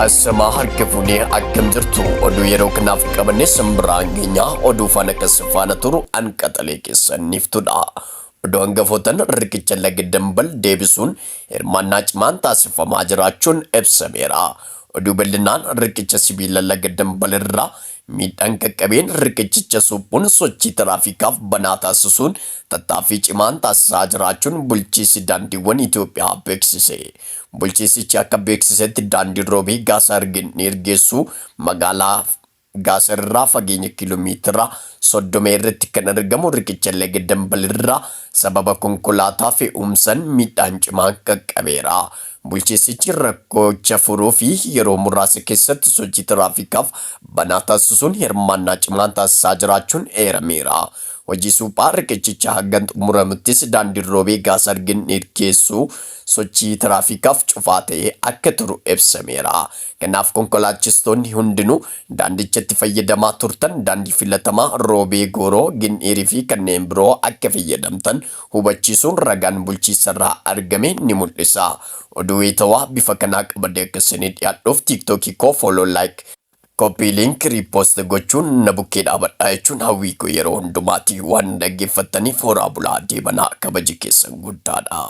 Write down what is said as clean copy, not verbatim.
Ashamaa harka fuunee akkam jirtu oduu yeroo kanaaf qabanne simbiraan geenyaa oduu faana kan faana turu an qaxalee keessaniiftudha. Oduu hangafootan riqicha laga dambal deebisuun hirmaannaa cimaan taasifamaa jiraachuun ibsameera. Oduu bal'inaan riqicha sibiila laga dambal irraa miidhaan qaqqabeen riqichicha suphuun sochii tiraafikaaf banaa taasisuun tattaaffii cimaan taasisaa jiraachuun bulchiinsi daandiiwwan Itoophiyaa beeksise. Bulchiinsichi akka beeksisetti daandiin Roobee Gaasar Gindhiir geessu magaalaa Gaasar irraa fageenya kiiloomeetira 30 irratti kan argamu riqicha laga Dambal irraa sababa konkolaataa fe'umsaan miidhaan cimaan qaqqabeera. Bulchiinsichi rakkocha furuu fi yeroo muraasa keessatti sochii tiraafikaaf banaa taasisuun hirmaannaa cimaan taasisaa jiraachuun eerameera. Hojii suphaa riqichicha hanga xumuramuttis daandiin Roobee Gaasar Gindhiir geessu sochii tiraafikaaf cufaa ta'ee akka turu ibsameera. Kanaaf konkolaachistoonni hundinuu daandichatti fayyadamaa turtan daandii filatamaa Roobee Gooroo, Gindhiirii fi kanneen biroo akka fayyadamtan hubachiisuun ragaan bulchiinsarraa argame ni mul'isa. Oduu wayitawaa bifa kanaa qabadee akka isinii dhiyaadhuuf TikTokii koo follow like copy link repost gochuun na bukkee dhaabadhaa jechuun hawwii koo yeroo hundumaati waan dhaggeeffattaniif horaa bulaa deebanaa kabaji keessan guddaadha.